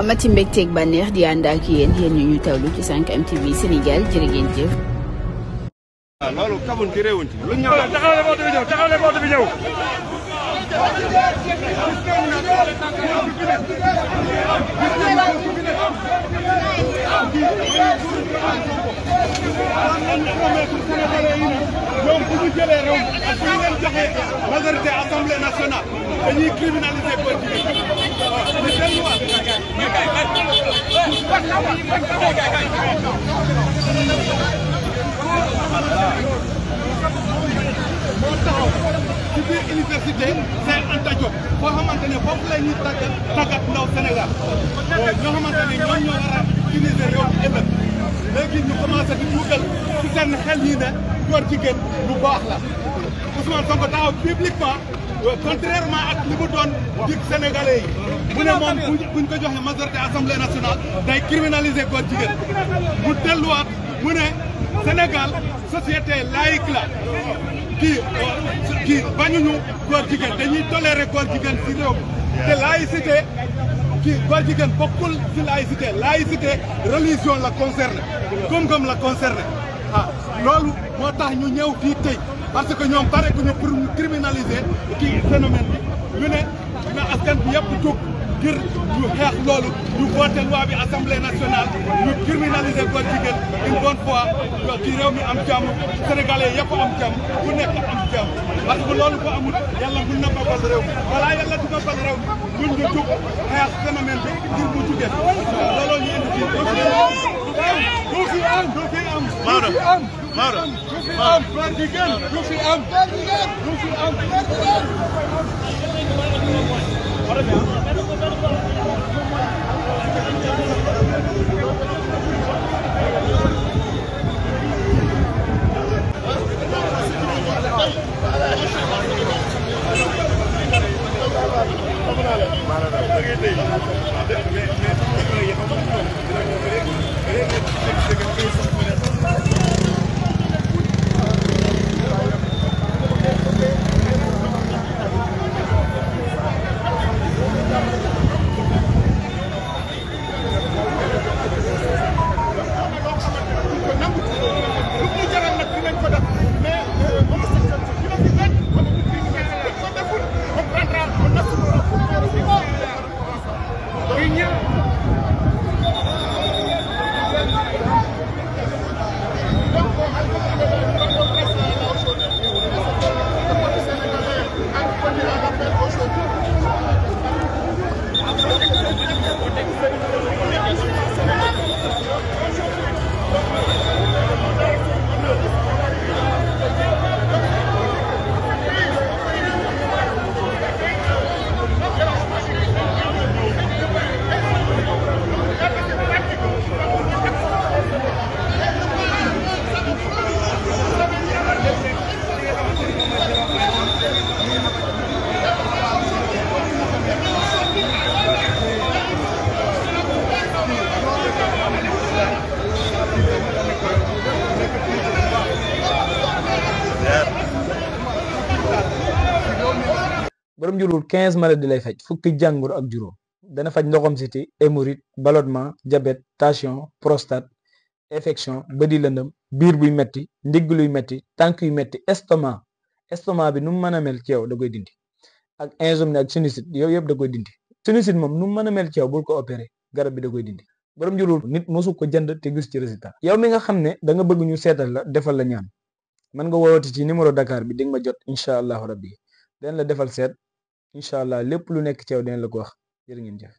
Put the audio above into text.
amati mbégteeg bànneex di ànd ak yéen ñu ñu tawlu ci 5M TV Sénégal jërë ngeen jëf. waaw loolu kabul ki réewuñ ci lu ñëw taxaw leen oto bi ñëw taxaw leen oto bi ñëw. ñoom bu ñu jëlee réew mi ak bu ñu leen joxee majorité assemblée nationale dañuy criminaliser góor jigéen waaw ñu delluwaat. moo taxaw ci biir université Cheikh Anta Diop boo xamante ne foofu la ñuy tàggat ndaw Sénégal ñoo xamante ne ñoom ñoo war a utiliser réew mi ëllëg léegi ñu commencé di dugal ci seen xel yi ne góor jigéen lu baax la Ousmane Sonko taxaw publiquement contrairement ak li mu doon dig sénégalais yi mu ne moom buñ ko joxe majorité assemblée nationale day criminaliser góor jigéen mu delluwaat mu ne Sénégal société laïque la kii bañuñu góor jigéen dañuy tolérer góor jigéen ci réew mi te laïcité kii góor jigéen bokkul ci laïcité religion la concerné gëm-gëm la concerné loolu moo tax ñu ñëw fii tey parce que ñoom pare ku ñu pour ñu criminaliser kii phénomène bi ñu ne na askan bi yëpp jóg ngir ñu xeex loolu ñu voté loi bi assemblée nationale ñu criminaliser góor jigéen une bonne fois ci réew mi am jàmm sénégalais yëpp am jàmm ku nekk am jàmm parce que loolu ko amul yàlla mun na babal réew mi voilà yàlla du babal réew mi ñun ñu jóg xeex phénomène bi ngir mu jugee looloo ñu indi fii du fi am Maodo Maodo góor jigéen du fi am du fi am borom njurul 15 maladies lay faj fukki jàngoro ak juróom dana faj ndoxam siti hémorroïde ballonnement diabète tension prostate infection bëdi lëndëm biir buy metti ndigg luy metti tànk yu metti estomac bi nu mu mën a mel ci yow da koy dindi ak insomnie ak sinusite yow yëpp da koy dindi sinusite moom nu mu mën a mel ci yow bul ko opéré garab bi da koy dindi borom njurul nit mosu ko jënd te gis ci résultat yow mi nga xam ne da nga bëgg ñu seetal la defal la ñaan mën nga woowati ci numéro Dakar bi di nga ma jot incha allahu rabbi den la defal seet incha allah lépp lu nekk ci yow dinañ la ko wax jërë ngeen jëf